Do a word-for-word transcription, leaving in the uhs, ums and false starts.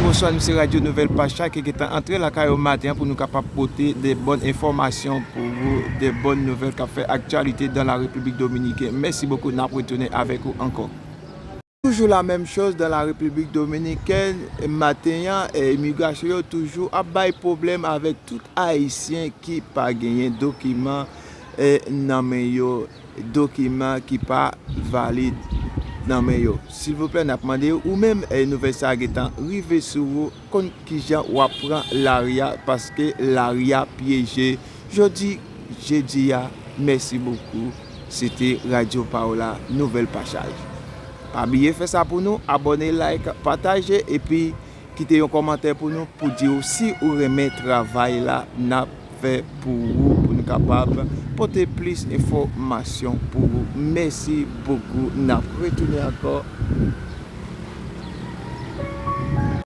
Bonswa, nou se Radyo Nouvèl Pacha ki gentan antre lakay ou maten an pou nou kapab pote de bòn enfòmasyon pou ou, de bòn nouvèl k ap fè aktyalite dans la République Dominicaine. Mèsi bokou, n ap retounen avèk ou ankò. Toujou la menm choz dans la République Dominicaine, maten an, eh, imigrasyon yo toujou ap bay pwoblèm avèk tout Ayisyen ki pa genyen dokiman, eh, nan men yo, dokiman ki pa valid nan men yo. Silvouplè, n ap mande ou menm, eh, nouvèl sa a gentan rive sou ou, konn kijan w ap pran lari a, paske lari a pyeje. Jodi, jedi a, mèsi bokou. Se te Radyo Paola, Nouvèl Pachaj. Pa bliye fè sa pou nou, abòne, like, pataje, epi kite yon kòmantè pou nou, pou di w si ou renmen travay la n ap fè pou ou, pou nou kapab pote plis enfòmasyon pou ou. Mèsi bokou, n ap retounen ankò.